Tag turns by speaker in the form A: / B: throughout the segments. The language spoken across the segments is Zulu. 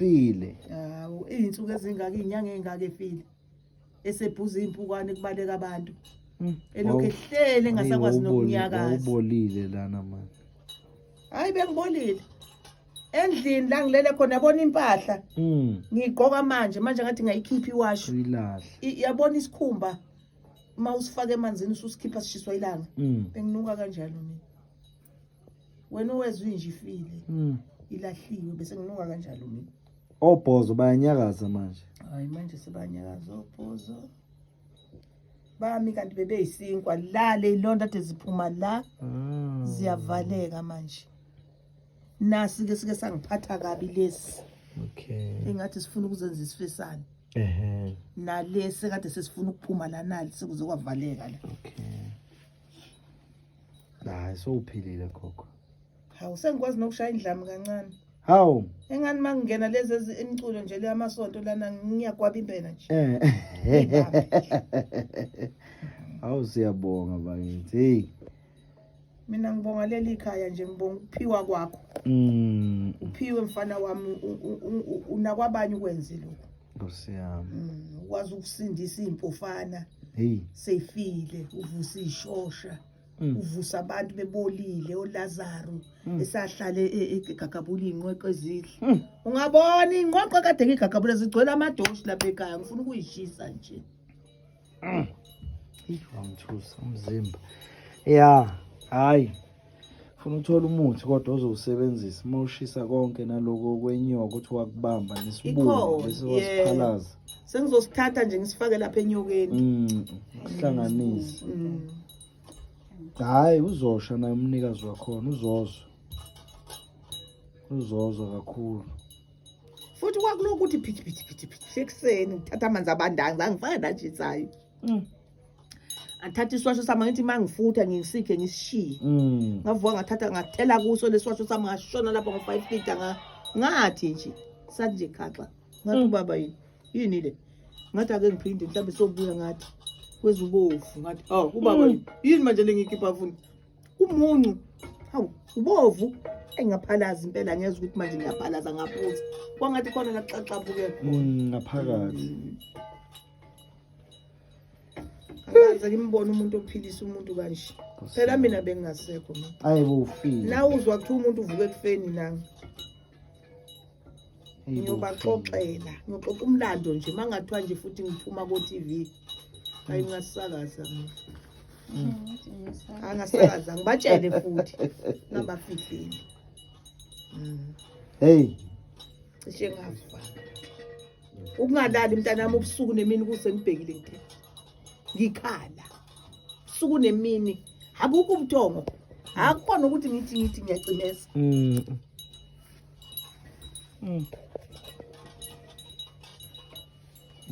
A: File.
B: Hawu, izinsuku ezingaka, izinyanga ezingaka efile. Esebhuza impukane kubaleka abantu. Elokhu ehlele engasakwazi nokunyakaza.
A: Wawubolile lana manje.
B: Hayi, bengibolile. Endlini la ngilele khona, yabona impahla. Ngiyigqoka manje, manje ngathi ngayikhipha iwasho.
A: Uyilahle.
B: Yabona isikhumba uma usifaka emanzini ususikhipha sishiswa ilanga. Benginuka kanjalo mina. Wena owezwe inje ifile. Ilahliwe bese nginuka kanjalo mina.
A: Obhozo bayanyakaza manje.
B: Hayi, manje sebanyakaza obhozo. Bami kanti bebeyisinkwa la, le lonto ade ziphuma la ziyavaleka manje. Nasi ke sike sangiphatha kabi lesi. Engathi sifuna ukuzenza isifesane. Nalesi kade sesifuna ukuphuma la, nali sekuze kwavaleka la.
A: Okay. Hayi, sowuphilile gogo.
B: Hawu, sengikwazi nokushaya indlamu kancane.
A: Hawu.
B: Engani mangingena lezi imiculo nje le amasonto lana ngiyagwaba impela nje.
A: Hawu, siyabonga bakithi. Hey.
B: Mina ngibonga leli khaya nje, ngibonga ukuphiwa kwakho. Uphiwe mfana wami, unakwabanye ukwenze lokho.
A: Nkosi yami.
B: Ukwazi ukusindisa impofana.
A: Hey.
B: Seyifile, uvusa ishosha. Uvusa abantu bebolile, oLazaro esahlale egagabula inqoqo ezihle. Ungabona inqoqo kade ngigagabula zigcwele amadoshi lapha ekhaya, ngifuna ukuyishisa nje.
A: Wangithusa umzimba. Ya, hayi. Funa uthola umuthi kodwa ozowusebenzisa uma ushisa konke naloko kwenyoka ukuthi wakubamba nesibungu bese wasiphalaza.
B: Sengizosithatha nje ngisifake lapha enyokeni.
A: Kuhlanganise. Hayi, uzosha naye umnikazi wakhona, uzozwa. Uzozwa kakhulu.
B: Futhi kwakulokhu ukuthi phithi phithi phithi phithi ekuseni ngithatha amanzi abandayo, ngangifaka natshisayo. Athatha isiwasho sami, ngithi mangifutha ngisikhe ngisishiye. Ngavuka ngathatha ngathela kuso lesiwasho sami, ngashona lapho ngo-5 liter, ngathi nje sathi nje khaxa. Ngathi ubaba yini? Yini le? Ngathi ake ngiphinde mhlawumbe sobuya, ngathi kwezubovu, ngathi oh ubaba yini? Yini manje lengikhipha funi? Umuncu. Hawu, ubovu. Engaphalaza impela, ngiyezwa ukuthi manje ngiyaphalaza ngaphuza. Kwangathi khona la xaxabuke khona.
A: Ngaphakathi.
B: Akaze ngimbone umuntu ophilisa umuntu kanje. Phela mina bengingasekho mina.
A: Hayi bo, ufile.
B: La uzwa kuthiwa umuntu uvuka ekufeni la. Ngiyobaxoxela, ngiyoxoxa umlando nje mangathiwa nje futhi ngiphuma ko TV. Hayi, ngasakaza mina. Angasakaza ngibatshele futhi ngabafihleli.
A: Hey.
B: Cishe ngafa. Ukungalali mntanami ubusuku nemini kuse ngibhekile ngithe. Ngikhala. Ubusuku nemini akukho ubuthongo. Akukhona ukuthi ngithi ngiyacimeza.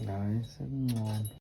A: Hayi, sekungcono.